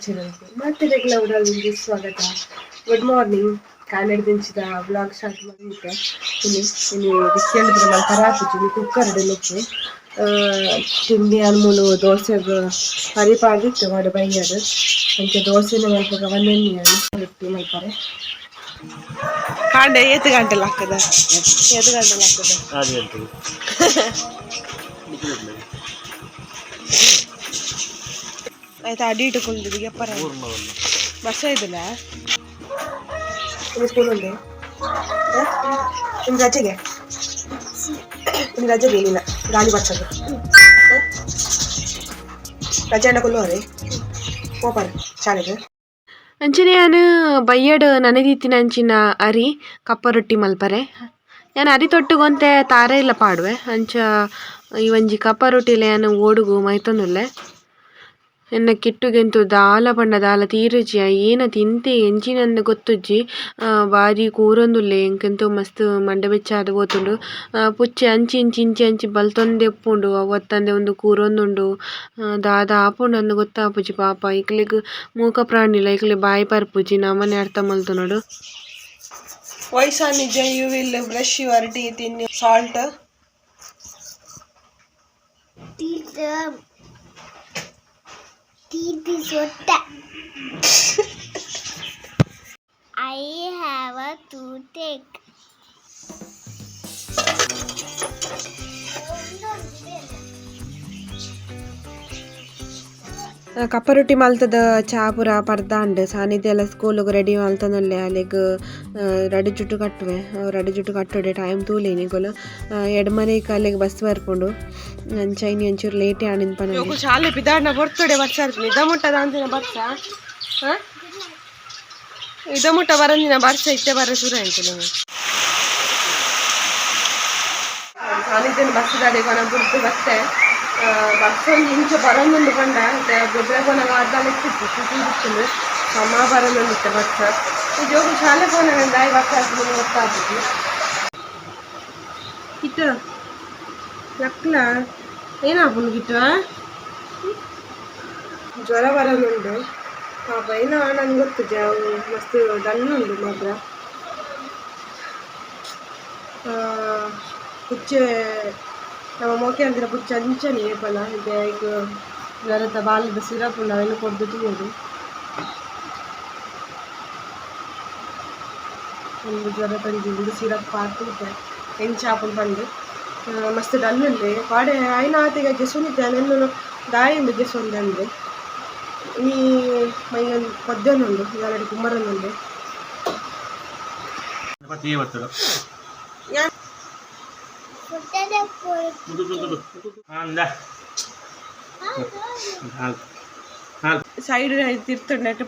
Channel ಮಾತೆರೆಗ್ಲ ಉಡಲ್ ಸ್ವಾಗತ. Good morning. ಕಾನೆಡ್ದಿಂಚಿದ ವ್ಲಾಗ್ ಸ್ಟಾರ್ಟ್ ಮಾಡಿದ್ದೆ. ಇನಿ ಇನಿ ಬಿಸಿಲು ಮಲ್ಪರ ಆಪುಜಿ. ಕುಕ್ಕರ್ ನುಪ್ಪು ತಿಂಡಿ ಅನ್ಮೂಲು ದೋಸೆಗ್ ಅರಿ ಪಾಡ್ದಿತ್ತು ವಾಡ ಬಯ್ಯಡ್. ಅಂಚೆ ದೋಸೆನ ಮಲ್ಪಗ ಒಂದೆಣ್ಣೆ ರೊಟ್ಟಿ ಮಲ್ಪರೆ. ಕಾಂಡೆ ಏತ್ ಗಂಟೆ ಲಾಕ್ಕದ? ಏತ್ ಗಂಟೆ ಲಾಕ್ಕದ? 6 ಗಂಟೆಗೆ. ಆಯ್ತು, ಅಡಿ ಇಟ್ಟು ಕುಲ್ದಿದ್ದು ಎಪ್ಪರ ವರ್ಷ ಇದಿಲ್ಲ. ನಿಮ್ಮ ಸ್ಕೂಲ್ ಉಂಡೆ? ನಿಮ್ಮ ರಜೆಗೆ, ನಿಮ್ಮ ರಜೆಗೆ ಏನಿಲ್ಲ. ಗಾಳಿ ಬರ್ತದೆ. ರಜೆ ಅಣ್ಣ ಕೊಲ್ಲುವರೆ ಪೋಪಾರ ಶಾಲೆಗೆ. ಅಂಚನೆ ಯಾನ್ ಬಯ್ಯಡ್ ನನದಿತ್ತಿನ ಅಂಚಿನ ಅರಿ ಕಪ್ಪ ರೊಟ್ಟಿ ಮಲ್ಪರೆ. ಯಾನ್ ಅರಿ ತೊಟ್ಟುಗೊಂತೆ ತಾರೆ ಇಲ್ಲ ಪಾಡುವೆ. ಅಂಚ ಈ ಒಂಜಿ ಕಪ್ಪ ರೊಟ್ಟಿಲೆ ಯಾನ್ ಓಡುಗು ಮೈತೊಂದುಲ್ಲೆ. ಎನ್ನ ಕಿಟ್ಟುಗೆಂತು ದಾಲ ಪಂಡ ದಾಲ ತೀರುಜಿ. ಏನ ತಿಂತೆ ಎಂಚಿನಂದ್ ಗೊತ್ತುಜ್ಜಿ. ಬಾರಿ ಕೂರೊಂದುಲ್ಲೆ. ಎಂಕೆಂತು ಮಸ್ತ್ ಮಂಡೆ ಬೆಚ್ಚ ಆದ್ ಪೋತುಂಡು. ಪುಚ್ಚೆ ಅಂಚಿ ಇಂಚಿ ಇಂಚಿ ಅಂಚಿ ಬಲ್ತೊಂದೆ ಉಪ್ಪುಂಡು. ಅವು ಅತ್ತಂದೆ ಉಂದು ಕೂರೊಂದುಂಡು. ದಾದ ಆಪುಂಡು ಗೊತ್ತಾಪುಜಿ ಪಾಪ. ಇಕ್ಲೆಗ್ ಮೂಕ ಪ್ರಾಣಿಲ, ಇಕ್ಲೆ ಬಾಯಿ ಪರ್ಪುಜಿ. ನಮನೆ ಅರ್ಥ ಮಲ್ತೊನೊಡು. Why, Sanija, you will brush your teeth in salt? Teeth, teeth is what? I have a toothache. ಕಪ್ಪ ರೊಟ್ಟಿ ಮಲ್ತದ ಚಾ ಪೂರ ಪರ್ದಾಂಡ್. ಸಾನಿಧ್ಯ ಎಲ್ಲ ಸ್ಕೂಲಿಗೆ ರೆಡಿ ಮಲ್ತೊಂದುಲ್ಲೆ. ಅಲೆಗ್ ರಡ್ಡ್ ಜುಟ್ಟು ಕಟ್ಟುವೆ. ರಡ್ಡ್ ಜುಟ್ಟು ಕಟ್ಟುಡೆ ಟೈಮ್ ತೂಲೆ ನಿಕುಲು. ಎಡ್ಮನೆಗ್ ಅಲೆಗ್ ಬಸ್ ಬರ್ಪುಂಡು. ಅಂಚ ಇನಿ ಒಂಚೂರು ಲೇಟೇ ಆಂಡ್ ಪನೊಲಿ. ಶಾಲೆ ಪಿದಾಡ್ನ ಬರ್ತಡೆ ಬರ್ಸ ಇದ ಮುಟ್ಟ ದಾಂತಿನ ಬರ್ಸ. ಇದ ಮುಟ್ಟ ಬರಂದಿನ ಬರ್ಸ ಇತ್ತೆ ಬರ ಶುರು ಆಯ್ತು. ನಾವು ಸಾನಿಧ್ಯನ ಬಸ್ ದಾಡೆ ಕೊನ ಬುಡ್ದು ಬತ್ತೆ. ಬಸ್ ಒಂಜಿ ಇಂಚ ಬರೊಂದುಂಡು ಪಂಡ ಬೊಬ್ರೆ ಪೋನಗ ಅರ್ಧ ಇತ್ತಿತ್ತು ಇತ್ತುಂಡು. ಸಮ ಬರೊಂದುಂಡಿತ್ತೆ ಬರ್ಸ. ಈ ಜೋಕು ಶಾಲೆ ಪೋನಗ ದಾಯಿ ಬರ್ಸ ಆಪುಂಡು ಗೊತ್ತಾಪುಜಿ. ಕಿಟ್ಟು ಲಕ್ಲ ಏನಾಪುಂಡು ಕಿಟ್ಟು? ಜ್ವರ ಬರೋದುಂಡು ಪಾಪ. ಏನೋ ನನ್ಗೆ ಗೊತ್ತು, ಅವು ಮಸ್ತ್ ಡಲ್ ಉಂಡು ಮಾತ್ರ. ಪುಚ್ಚೆ ನಮ್ಮ ಮೋಕೆ ಅಂದಿರ ಪುಚ್ಚೆ ಅಂಚನೆ ಏಪಲ ಇದೆ. ಈಗ ಜ್ವರದ ಬಾಲ್ಯದ ಸಿರಪ್ ಉಂಡು, ಅವೆಲ್ಲ ಕೊಡ್ದು ತೂವೊಡು. ಒಂದು ಜ್ವರದ ಒಂಜಿ ಒಂದು ಸಿರಪ್ ಪಾಡ್ದು ಎಂಚ ಆಪುಂಡು ಪಂದು. ಮಸ್ತ್ ಡಲ್ ಉಲ್ಲೆ. ಪಾಡೆ ಆಯ್ನ ಆತೆಗೆ ಜೆಸೊಂದಿತ್ತೆ ನೆನ್ನುನು ದಾಯಿ ಉಂಡು ಜೆಸೊಂದೆ ಅಂದು. ಇನಿ ಮೈ ಒಂದು ಪದ್ಯೊಂದು ಉಂಡು ಆಲ್ರೆಡಿ ಕುಮ್ಮರೊಂದುಂಡು. ಪತ್ತಿಗೆ ಬರ್ತದೆ. ಅಂದ ಹಾಲು ಹಾಲು. ಸೈಡ್ ತಿರ್ತುಂಡು ನೆಟ್.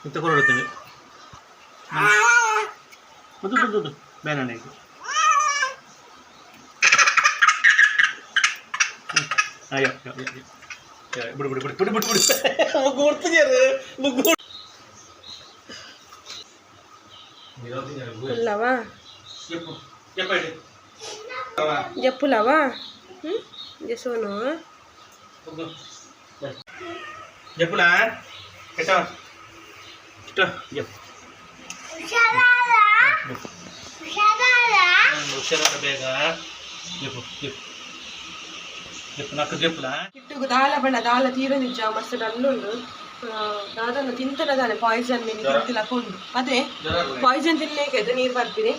ಇಂತ ಕೊರಡುತ್ತೇನೆ ಮುದ್ದು ಮುದ್ದು ಬೇಡ ಈಗ. ಅಯ್ಯೋ, ಬಿಡು ಬಿಡು ಬಿಡು ಬಿಡು ಬಿಡು ಬಿಡು. ಮುಗ್ಗು ಕೊಡ್ತಿದ್ಯಾರು ಮುಗ್ಗು. ಉಲ್ಲವಾ? చెప్పు చెప్పండి. ಜಪ್ಪುಲವಾ? ಹ್ಞೂ ಜೆಸೋನು. చెప్పులా ఎట్టా ఇట్టా చెప్పు. ಹುಷಾರ ಬೇಗ చెప్పు చెప్పు చెప్పు నాకు చెప్పులా. ಕಿಟ್ಟುಗು ದಾಲ ಬಣ್ಣ ದಾಲ ತೀರ ನಿಜ ಮಸ್ತ್ ಡಲ್ ಉಂಡು. ದಾದನ ತಿಂತನ ದಾನೆ ಪಾಯ್ಸನ್ ಮೀನು ತಿಂತಿಲಕ ಉಂಡು. ಅದೇ ಪಾಯ್ಸನ್ ತಿನ್ಲಿಕ್ಕೆ ನೀರು ಬರ್ತೀನಿ.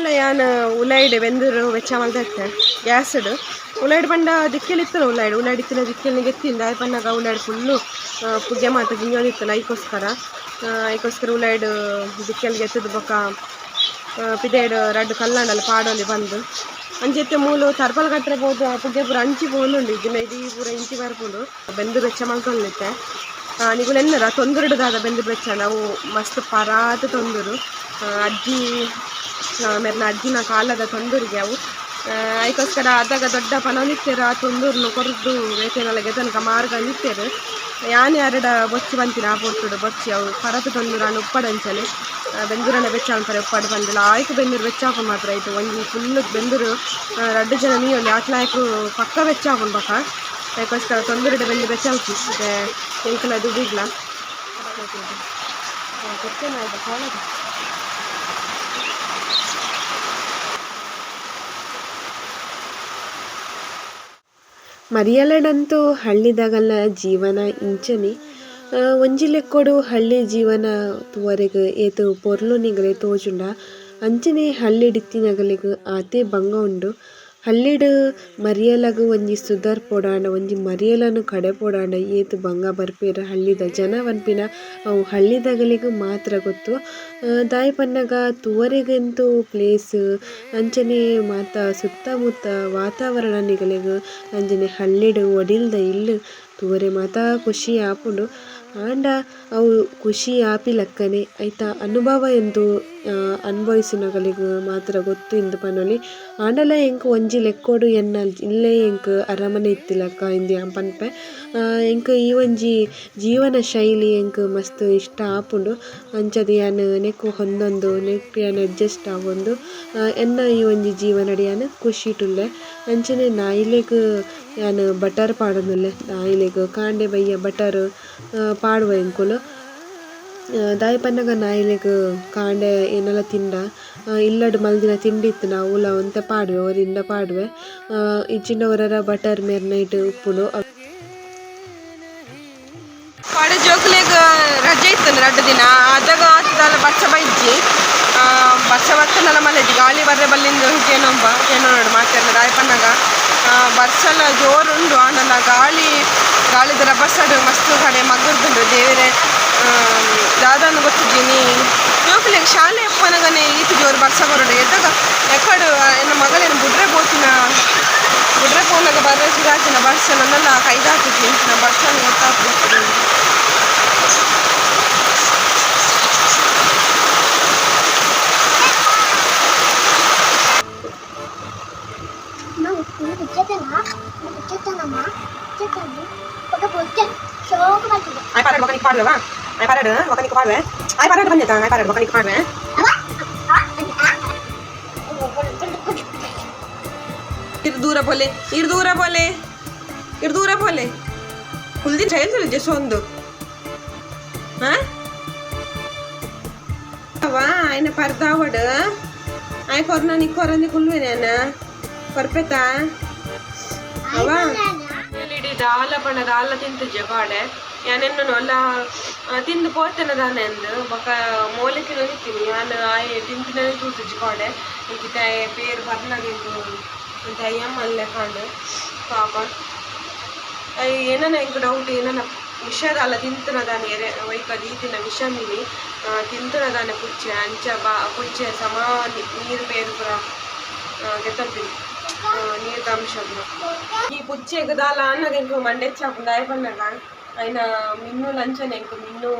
ಮೂಲ ಯಾನ್ ಉಲೈಡ್ ಬೆಂದೂರು ವೆಚ್ಚ ಮಲ್ದತ್ತೆ ಗ್ಯಾಸ್ಡ್ ಉಲೈಡ್ ಪಂಡ ದಿಕ್ಕೆಲ್ ಇತ್ತಲ್ಲ ಉಲೈಡ್ ಉಲೈಡ್ ಇತ್ತಿನ ದಿಕ್ಕೆಲ್ನ ಗೆತ್ತಿಂದ ಆಯ್ ಪನ್ನಗ ಉಲೈಡ್ ಫುಲ್ಲು ಪುಗೆ ಮಾತ ಜಿಂಜೊಂದಿತ್ತಲ್ಲ ಐಕೋಸ್ಕರ ಐಕೋಸ್ಕರ ಉಲೈಡ್ ದಿಕ್ಕೆಲ್ ಗೆತ್ತದ ಬೊಕ ಪಿದೈಡ್ ರಡ್ಡ್ ಕಲ್ಲಂಡಲ ಪಾಡೊಲಿ ಬಂದು ಅಂಚೆತ್ತೆ ಮೂಲು ತರ್ಪಲ್ ಕಟ್ಟರೆ ಪೋದು ಆ ಪುಗೆ ಪೂರ ಅಂಚಿ ಪೋವೊಂದುಂಡು ಇಜ್ಜಿಂಡ ಇಡೀ ಪೂರ ಇಂಚಿ ಬರ್ಪುಂಡು ಬೆಂದು ಬೆಚ್ಚ ಮಲ್ತೊಂದಿತ್ತೆ. ನಿಕುಲು ಎನ್ನರ ತೊಂದುರುಡು ದಾದ ಬೆಂದು ಬೆಚ್ಚ ಅವು ಮಸ್ತ್ ಪರಾತ್ ತೊಂದುರು ಅಜ್ಜಿ ಮೆರ್ನ ಅಜ್ಜಿನ ಕಾಲದ ತೊಂದುರಿಗೆ ಅವು ಐಕೋಸ್ಕರ ಅದಾಗ ದೊಡ್ಡ ಪನೊಂದಿತ್ತೆರ್ ಆ ತೊಂದೂರುನು ಕೊರ್ದು ಬೇತೆನಲ ಗೆತನಕ ಮಾರ್ಗ ಅಂದಿತ್ತೆರ್ ಯಾನ್ ಯಾರೆಡ ಬೊಚ್ಚಿ ಪಂತಿನ ಆ ಪೊರ್ತುಡು ಬೊಚ್ಚಿ ಅವು ಪರತ್ ತೊಂದುರು ಆಂಡ ಉಪ್ಪಡಂಚನೆ ಬೆಂದೂರನ ಬೆಚ್ಚ ಮಲ್ಪರೆ ಉಪ್ಪಡ್ ಪಂದ್ ಲಾಯ್ಕ್ ಬೆಂದೂರು ಬೆಚ್ಚ ಆಪುಂಡು ಮಾತ್ರ ಐಟ್ ಒಂಜಿ ಫುಲ್ ಬೆಂದೂರು ರಡ್ಡ್ ಜನ ಮೀಯೊಲಿ ಆತ್ ಲಾಯ್ಕ್ ಪಕ್ಕ ಬೆಚ್ಚ ಆಪುಂಡು ಬೊಕ ಐಕೋಸ್ಕರ ತೊಂದುರುಡು ಬೆಂದು ಬೆಚ್ಚ ಆಪುಜಿ ಇತ್ತೆ ಎಂಕಲ ದುಡಿಗ್ಲ ಮರಿಯಲಡಂತೂ ಹಳ್ಳಿದಾಗಲ್ಲ ಜೀವನ ಇಂಚನೆ. ಒಂಜಿ ಲೆಕ್ಕೊಡು ಹಳ್ಳಿ ಜೀವನ ತೂವರೆಗ್ ಏತ್ ಪೊರ್ಲು ನಿಗಲೆ ತೋಜುಂಡ ಅಂಚನೆ ಹಳ್ಳಿಡಿತ್ತಿನಗಲೆಗ್ ಆತೆ ಬಂಗ ಉಂಡು. ಹಳ್ಳಿಡ್ ಮರಿಯಲಗ್ ಒಂಜಿ ಸುದರ್ ಪೋಡಾಂಡ ಒಂಜಿ ಮರಿಯಲನ್ ಕಡೆ ಪೋಡಾಂಡ ಏತ್ ಬಂಗ ಬರ್ಪೆರ್ ಹಳ್ಳಿದ ಜನ ಪನ್ಪಿನ ಅವು ಹಳ್ಳಿದಗಲೆಗ್ ಮಾತ್ರ ಗೊತ್ತು. ದಾಯೆ ಪನ್ನಗ ತೂವರೆಗಂತೂ ಪ್ಲೇಸ್ ಅಂಚನೆ ಮಾತ ಸುತ್ತಮುತ್ತ ವಾತಾವರಣ ನಿಗಲೆಗ್ ಅಂಚನೆ ಹಳ್ಳಿಡ್ ಒಡಿಲ್ದ ಇಲ್ಲ್ ತೂವರೆ ಮಾತ ಖುಷಿ ಆಪುಂಡು. ಆಂಡ ಅವು ಖುಷಿ ಆಪಿ ಲೆಕ್ಕನೆ ಐತ ಅನುಭವ ಎಂದು ಅನುಭವಿಸುನಗಲೆಗ್ ಮಾತ್ರ ಗೊತ್ತು ಇಂದ್ ಪನೊಲಿ. ಆಂಡಲ ಎಂಕ್ ಒಂಜಿ ಲೆಕ್ಕೊಡು ಎನ್ನ ಇಲ್ಲೇ ಎಂಕ್ ಅರಮನೆ ಇತ್ತಿಲೆಕ್ಕ ಇಂದ್ ಯಾನ್ ಪನ್ಪೆ. ಎಂಕ್ ಈ ಒಂಜಿ ಜೀವನ ಶೈಲಿ ಎಂಕ್ ಮಸ್ತ್ ಇಷ್ಟ ಆಪುಂಡು. ಅಂಚಾದ್ ಯಾನ್ ನೆಕ್ಕ್ ಹೊಂದೊಂದು ನೆಕ್ಕ್ ಯಾನ್ ಅಡ್ಜಸ್ಟ್ ಆವೊಂದು ಎನ್ನ ಈ ಒಂಜಿ ಜೀವನಡ್ ಯಾನ್ ಖುಷಿಟುಲ್ಲೆ. ಅಂಚನೆ ನಾಯಿಲೆಗ್ ಯಾನ್ ಬಟರ್ ಪಾಡೊಂದುಲ್ಲೆ ನಾಯಿಲೆಗ್ ಕಾಂಡೆ ಬಯ್ಯ ಬಟರ್ ಪಾಡುವ ಎಂಕುಲು. ದಾಯೆ ಪನ್ನಗ ನಾಯಿಲೆಗ್ ಕಾಂಡೆ ಏನಲ ತಿಂಡ ಇಲ್ಲಡ್ ಮಲ್ದಿನ ತಿಂಡಿ ಇತ್ತ್ಂಡ ಅವುಲ ಒಂತೆ ಪಾಡುವೆ ಒರಿಂಡ ಪಾಡುವೆ ಇಜ್ಜಿಂಡ ಒರರ ಬಟರ್ ಮೇರ್ನೈಟ್ ಉಪ್ಪುಂಡು. ಕೋಡೆ ಜೋಕುಲೆಗ್ ರಜೆ ಇತ್ತಂದು ರಡ್ಡ್ ದಿನ ಅದಾಗ ಆತದಾಲ ಬರ್ಸ ಬೈಜ್ಜಿ ಬರ್ಸ ಬತ್ತನಲ ಮಲ್ಲೆಜ್ಜಿ ಗಾಳಿ ಬರ್ರೆ ಬಲ್ಲಿಂದು ಕೇನೊಂಬ ಕೇನೋಡು ಮಾತೆರ್ಲ ದಾಯೆ ಪನ್ನಗ ಬರ್ಸಲ ಜೋರುಂಡು ಆಂಡಲ ಗಾಳಿ ಗಾಳಿದ ರಭಸಡ್ ಮಸ್ತ್ ಕಡೆ ಮಗ್ಗುರ್ದುಂಡು ದೇವೆರೆ ದಾದಾಂದ್ ಗೊತ್ತಿಜ್ಜಿ ನೀ ಜೋಕುಲೆಗ್ ಶಾಲೆ ಉಪ್ಪುನಗನೆ ಈತ್ ಜೋರು ಬರ್ಸ ಬರೊಡು ಎತ್ತಗ ಎಕ್ಕಡು ಎನ್ನ ಮಗಲೆನ್ ಬುಡ್ರೆ ಪೋತಿನ ಬುಡ್ರೆ ಪೋನಗ ಬರ್ರೆ ಸುರಾತಿನ ಬರ್ಸ ನನ್ನಲ ಕೈದಾಕುಜಿ ಇಂಚಿನ ಬರ್ಸನ್ ಗೊತ್ತಾಪುಜಿ. ಆಯ್ ಪಾರಾಡು ಬೊಕ ನಿಕ್ ಪಾಡುವೆವಾ ಆಯ್ ಪಾರಾಡು ಬೊಕ ನಿಕ್ ಪಾಡುವೆ ಆಯ್ ಪಾರಾಡು ಬಂದೆತ ಆಯ್ ಪಾರಾಡು ಬೊಕ ನಿಕ್ ಪಾಡುವೆ. ಇರ್ ದೂರ ಪೋಲೆ ಇರ್ ದೂರ ಪೋಲೆ ಇರ್ ದೂರ ಪೋಲೆ ಕುಲ್ದಿನ ಶೈಲ್ ಜೆಸೊಂದು ಹಾ ಅವ ಆಯ್ನ ಪರ್ದಾವಡ್ ಆಯ್ ಕೊರ್ನ ನಿಕ್ ಕೊರಂದಿ ಕುಲ್ವೆ ನಾನ ಕೊರ್ಪೆತಾ ಅವ ಇಡೀ ದಾಲ ಪಂಡ ದಾಲ ತಿಂತುಜೆ ಕಾಡೆ ಯಾನೆನ್ನುನು ಅಲ್ಲ ತಿಂದು ಪೋತೆನ ದಾನೆ ಅಂದ್ ಬೊಕ ಮೋಲೆ ತಿನ್ನೊಂದಿತ್ತೀನಿ ಯಾನ್ ಆಯೆ ತಿಂತಿನನೆ ತೂತುಜಿ ಕೋಡೆ ಎಂಕಿತ್ತೆ ಆಯೆ ಪೇರ್ ಬರ್ನಗ ಎಂಕ್ ಒಂತೆ ಅಯ್ಯಮ್ಮ ಅಲ್ಲೆ ಕಾಂಡ್ ಪಾಪ ಅಯ್ ಏನನ ಎಂಕ್ ಡೌಟ್ ಏನನ ವಿಷ ದಾಲ ತಿಂತನ ದಾನೆ ಎರೆ ಒಯ್ಕ ದೀತಿನ ವಿಷ ಮಿನಿ ತಿಂತನ ದಾನೆ ಪುಚ್ಚೆ ಅಂಚ ಬಾ ಪುಚ್ಚೆ ಸಮ ನೀರು ಪೇರ್ ಪೂರ ಗೆತ್ತೊಂಪಿನಿ ನೀರ್ದ ಅಂಶ ಪೂರ. ಈ ಪುಚ್ಚೆಗ್ ದಾಲ ಆನಗ ಎಂಕ್ ಮಂಡೆ ಆಪುಂಡು ದಾಯೆ ಪನ್ನಗ ಐನ ಮಿನ್ನು ಲಂಚನೆ ಎಂಕ್ ಮಿನ್ನು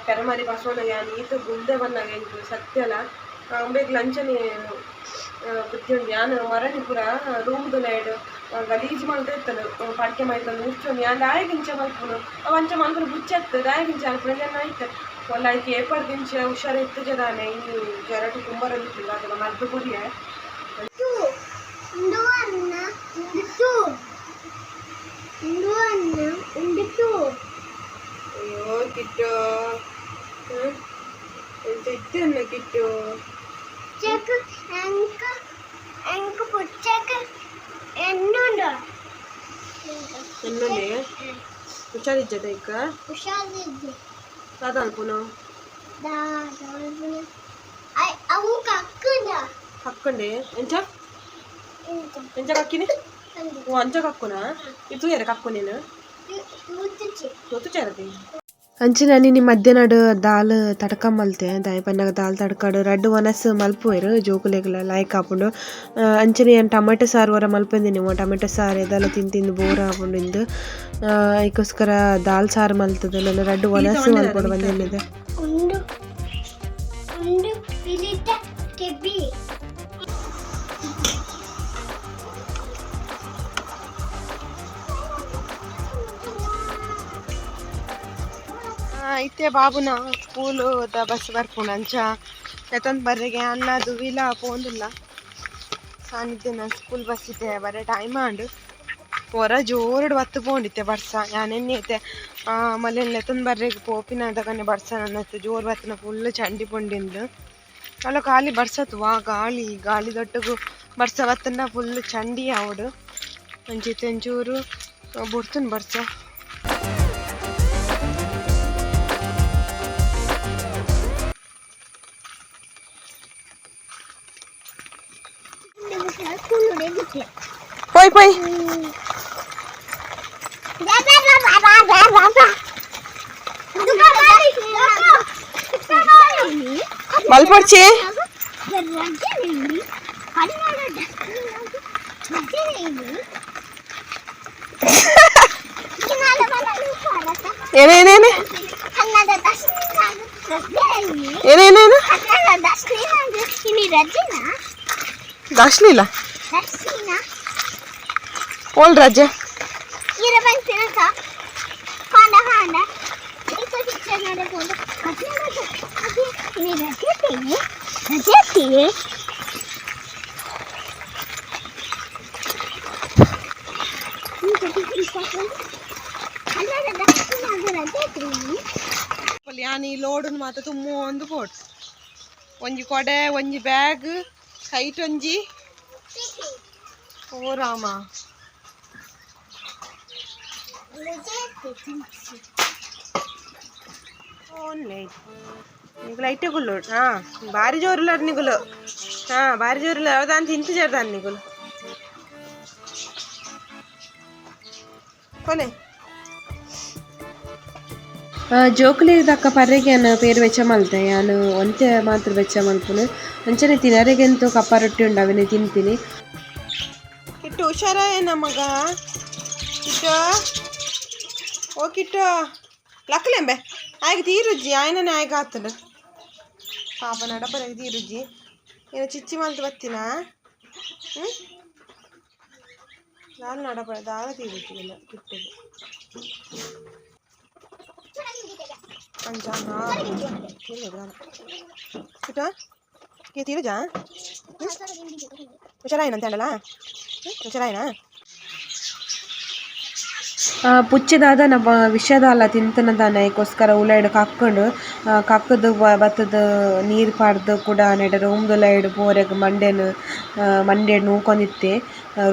ಪೆರಮರಿ ಬಸವಣ್ಣ ಯಾನ್ ಈತ್ ಗುಲ್ದೆ ಪನ್ನಗ ಎಂಕ್ ಸತ್ಯಲ ಉಂಬೆಗ್ ಲಂಚನೆ ಬುದ್ಧಿ ಉಂಡು ಯಾನ್ ಮರಣಿ ಪೂರ ರೂಮ್ದುಲೈಡ್ ಗಲೀಜು ಮಲ್ತೆ ಇತ್ತಲ್ ಪಡ್ಕೆ ಮೈತೊಂದು ಉರ್ಚೊಂದು ಯಾನ್ ದಾಯೆಗ್ ಇಂಚ ಮಲ್ಪುನು ಅವು ಅಂಚ ಮಲ್ಪುನು ಬುಚ್ಚತ್ತು ದಾಯೆಗ್ ಇಂಚ ಮಲ್ಪುನು ಜನ ಐತೆ ಒಲ್ಲ ಐಕ್ ಏಪರ್ದಿಂಚ ಹುಷಾರು ಇತ್ತುಜೆ ದಾನೆ ಈ ಜ್ವರಟು ಕುಂಬರೊಂದಿತ್ತಿಲ್ಲ ಅದನ್ನ ಮದ್ದು ಕೊರಿಯೆ. ಉಂಡು ಅನ್ನ ಉಂಡು ಟೂ ಉಂಡು ಅನ್ನ ಉಂಡು ಟೂ. ಅಯ್ಯೋ ಕಿಟ್ಟು ಎಂಚ ಇತ್ತೆ ಅನ್ನ ಕಿಟ್ಟು ಚೆಕ್ ಎಂಕ ಎಂಕ ಪುಚ್ಚಕ್ ಎನ್ನುಂಡು ಎನ್ನೊಂದೆ ಹುಷಾರಿಜ್ಜದ ಐಕ್ ಹುಷಾರಿದ್ದೆ ದಾದ ಅನ್ಪುನು ಅವು ಕಕ್ಕುಂಡ. ಕಕ್ಕೊಂಡೆ ಎಂಚ ಎಂಚ ಕಕ್ಕಿನಿ? ಓ, ಅಂಚ ಕಕ್ಕುನಾ? ಇದು ತೂಯರೆ ಕಕ್ಕು ನೀನು ಗೊತ್ತು. ಅಂಚನೆ ಅನಿ ಮಧ್ಯಾಹ್ನಡ್ ದಾಲ್ ತಡ್ಕ ಮಲ್ತೆ. ದಾಯೆ ಪನ್ನಗ ದಾಲ್ ತಡ್ಕಡ್ ರಡ್ಡ್ ವನಸ್ ಮಲ್ಪುವೆರ್ ಜೋಕುಲೆಗ್ಲ ಲಾಯ್ಕ್ ಆಪುಂಡು. ಅಂಚನೆ ಯಾನ್ ಟೊಮೆಟೊ ಸಾರು ವರ ಮಲ್ಪಂದಿನಿ. ಟೊಮೆಟೊ ಸಾರು ಏದಾಲ ತಿಂದು ತಿಂದು ಬೋರ್ ಆಪುಂಡು ಇಂದ್. ಐಕೋಸ್ಕರ ದಾಲ್ ಸಾರು ಮಲ್ತುದು ನನ ರಡ್ಡ್ ವನಸ್ ಮಲ್ಪೊಡು ಪಂದ್. ಉಂಡು ಉಂಡು ಪಿಲಿತ ಕೆಬಿ. ಇತ್ತೆ ಬಾಬುನ ಸ್ಕೂಲ್ ದ ಬಸ್ ಬರ್ಪುಂಡು. ಅಂಚ ಲೆತ್ತೊಂದು ಬರ್ರೆಗೆ ಅನ್ನ ದುವಿಲ ಪೋಂದುಲ್ಲ. ಸಾನಿಧ್ಯನ ಸ್ಕೂಲ್ ಬಸ್ ಇತ್ತೆ ಬರೆ ಟೈಮ್ ಆಂಡ್. ಪೊರ ಜೋರುಡು ಬತ್ತು ಪೋಂಡಿತ್ತೆ ಬರ್ಸ. ಯಾನ್ ಎನ್ನಿ ಇತ್ತೆ ಮಲ್ಲೆನ್ ಲೆತ್ತೊಂದು ಬರ್ರೆಗ್ ಪೋಪಿನ ದಗನೆ ಬರ್ಸ ನನ್ನತ್ತೆ ಜೋರು ಬತ್ತಿನ ಫುಲ್ ಚಂಡಿ ಪೊಂಡಿಂದು. ಅಲ್ಲ ಖಾಲಿ ಬರ್ಸತ್ವಾ ಗಾಳಿ ಗಾಳಿ ದೊಟ್ಟಗು ಬರ್ಸ ಬತ್ತನ ಫುಲ್ ಚಂಡಿ ಆವಡು. ಅಂಚಿತ್ತೆ ಒಂಚೂರು ಬುಡ್ತುನ್ ಬರ್ಸ. ಪೋಯ್ ಪೋಯ್. ಮಲ್ಪೊಡ್ಚಿ. ಏನೇನೇನೆ ಏನೇನೇನು ದಾಶ್ಲಿಲ್ಲ ಓಲ್ ರಜೆ. ಯಾನ್ ಈ ಲೋಡುನು ಮಾತ ಒಂದು ಪೋಟ್ ಒಂಜಿ ಕೊಡೆ, ಒಂಜಿ ಬ್ಯಾಗ್ ಕೈಟ್ ಒಂಜಿ. ಓ ರಾಮ. ನಿಗುಲು ಐಟೆ ಗುಲ್ಲು. ಹಾಂ, ಭಾರಿ ಜೋರುಲಾರ್ ನಿಗುಲು. ಹಾಂ, ಭಾರಿ ಜೋರುಲ್ಲ. ಯಾವ್ದಾನ್ ತಿಂತು ಜರ್ದಾನ್ ನಿಗುಲು ಕೊನೆ. ಜೋಕುಲಿ ದಕ್ಕ ಪರ್ರೆಗೆ ಯಾನ್ ಪೇರು ಬೆಚ್ಚ ಮಲ್ತೆ. ಯಾನ್ ಒಂತೆ ಮಾತ್ರ ಬೆಚ್ಚ ಮಲ್ಪುನು. ಅಂಚನೆ ತಿನರೆಗಂತೂ ಕಪ್ಪ ರೊಟ್ಟಿ ಉಂಡು, ಅವೆನೆ ತಿನ್ಪಿನಿ. ಕಿಟ್ಟು, ಹುಷಾರಾಯೇನ ಮಗ? ಕಿಟ್ಟು, ಓ ಕಿಟ್ಟು, ಲಕ್ಕಲೆಂಬೆ ಆಯ್ಕೆ ತೀರುಜ್ಜಿ. ಆಯ್ನನೆ ಆಯ್ಕೆ ಆತಂಡು ಪಾಪ ನಡಪರ ತೀರುಜ್ಜಿ. ಏನು ಚಿಚ್ಚಿ ಮಲ್ತು ಬತ್ತಿನ? ಹ್ಞೂ, ದಾಲ ನಡಪರ ದಾಲ ತೀರುಜ್ಜಿ ಇಲ್ಲ ಕಿಟ್ಟುದು ಅಂಚ. ಕಿಟ್ಟು ಕೇ ತೀರುಜಾ? ಹುಷಾರಾಯ್ನ ಅಂತ ಹೇಳಲ್ಲ? ಹುಷಾರಾಯ್ನಾ? ಪುಚ್ಚೆದಾದ ನಮ್ಮ ವಿಷದಾಲ ತಿಂತನ ದಾನೆ ಐಕೋಸ್ಕರ ಉಲೈಡ್ ಕಕ್ಕುಂಡು. ಕಕ್ಕುದು ಬತ್ತುದು ನೀರು ಪಾಡ್ದು ಕೂಡ ನೆಟ ರೂಮ್ದುಲೈಡ್ ಪೋರೆಗ್ ಮಂಡೆನ್ ಮಂಡೆಡ್ ನೂಕೊಂದಿತ್ತೆ.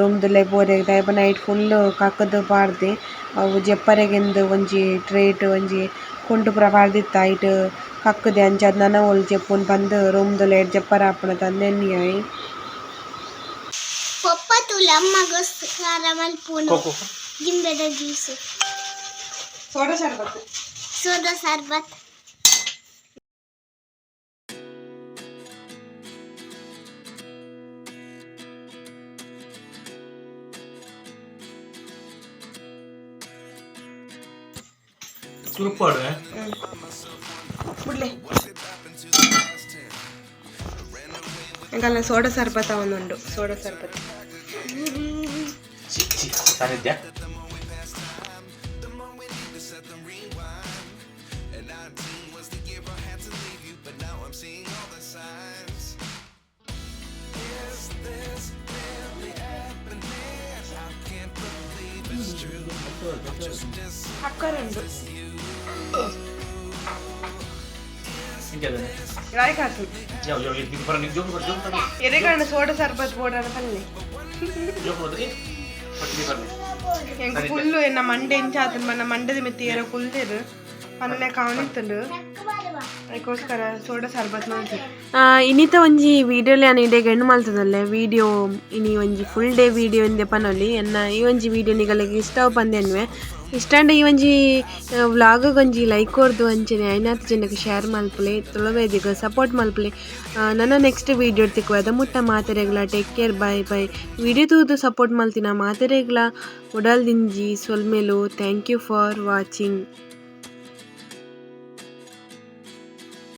ರೂಮ್ದುಲೈ ಪೋರೆಗ್ ದಾಯೆ ನೈಟ್ ಫುಲ್ ಕಕ್ಕುದು ಪಾಡ್ದೆ. ಅವು ಜೆಪ್ಪರೆಗೆಂದು ಒಂಜಿ ಟ್ರೇಟ್ ಒಂಜಿ ಕುಂಟು ಪೂರ ಪಾಡ್ದಿತ್ತ. ಐಟ್ ಕಕ್ಕುದೆ. ಅಂಚಾದ್ ನನ ಓಲು ಜೆಪ್ಪುನು ಪಂದ್ ರೂಮ್ದುಲೈಡ್ ಜೆಪ್ಪರೆ ಆಪುಂಡು ಅಂದ್ ಎನ್ನಿಯೆ. ಪಪ್ಪ ತುಲ ಅಮ್ಮಗೋಸ್ಕರ ಮಲ್ಪುನು. ಕೋಕೋ. ಗಿಂಬೆದ ಜ್ಯೂಸ್. ಸೋಡಾ ಶರ್ಬತ್. ಸೋಡಾ ಸರ್ಬತ್. ಸುರುಪಾಡು. ಬಿಡ್ಲೆ ಎಂಕಲ್ನ ಸೋಡಾ ಸರ್ಬತ್ತ ಒಂದುಂಡು, ಸೋಡಾ ಸರ್ಬತ್. ಸಾನ್ನಿಧ್ಯ. ಅಕ್ಕರುಂಡು. ಇಂಚದ. ರಾಯ್ ಕಾತು. ಯಾವ ಯಾವ ಇದು ಬರ ನೀವು ಜೋಕ್ ಬರ ಜೋಕ್ ಬರ. ಎರೆಗಣ್ಣ ಸೋಡಾ ಸರ್ಬತ್ ಬೋಡಾನ ಪಲ್ಲೆ. ಜೋಕ್ ಬರ ಪಟ್ಟಿ ಬರಲಿ. ಎಂಕ್ ಫುಲ್ಲು ಎನ್ನ ಮಂಡೆ ಇಂಚ ಆತನ ಮನ್ನ ಮಂಡದ ಮಿತ್ತಿ ಏರೋ ಕುಲ್ದೆರು ಪನ್ನೆ ಕಾಣಿತ್ತುಂಡು. ಅದಕ್ಕೋಸ್ಕರ ಸೋಡಾ ಸರ್ಬತ್ ಮಲ್ತೆ. ಇನ್ನಿತ ಒಂಜಿ ವೀಡಿಯೋಲಿ ಯಾನ್ ಇಡೆಗ್ ಎಂಡ್ ಮಲ್ತದಲ್ಲೆ. ವೀಡಿಯೋ ಇನಿ ಒಂಜಿ ಫುಲ್ ಡೇ ವೀಡಿಯೋ ಇಂದೆ ಪನೊಲಿ. ಎನ್ನ ಈ ಒಂಜಿ ವೀಡಿಯೋ ನಿಗಲೆಗ್ ಇಷ್ಟ ಪಂದೆನ್ವೆ. ಇಷ್ಟಾಂಡ ಈ ಒಂಜಿ ವ್ಲಾಗ್ ಒಂಜಿ ಲೈಕ್ ಕೊರ್ದು, ಅಂಚನೆ ಐನಾತ್ ಜನಕ್ಕೆ ಶೇರ್ ಮಲ್ಪುಲೆ, ತುಳುವೇದಿಗ್ ಸಪೋರ್ಟ್ ಮಲ್ಪುಲೆ. ನನ್ನ ನೆಕ್ಸ್ಟ್ ವೀಡಿಯೋ ತಿಕ್ಕುವ ಅದ ಮುಟ್ಟ ಮಾತೆರೆಗ್ಲ take care, bye bye. Video ತೂದು ಸಪೋರ್ಟ್ ಮಲ್ತಿನ ಮಾತೆರೆಗ್ಲ ಉಡಲ್ ದಿಂಜಿ ಸೊಲ್ಮೆಲು. Thank you for watching.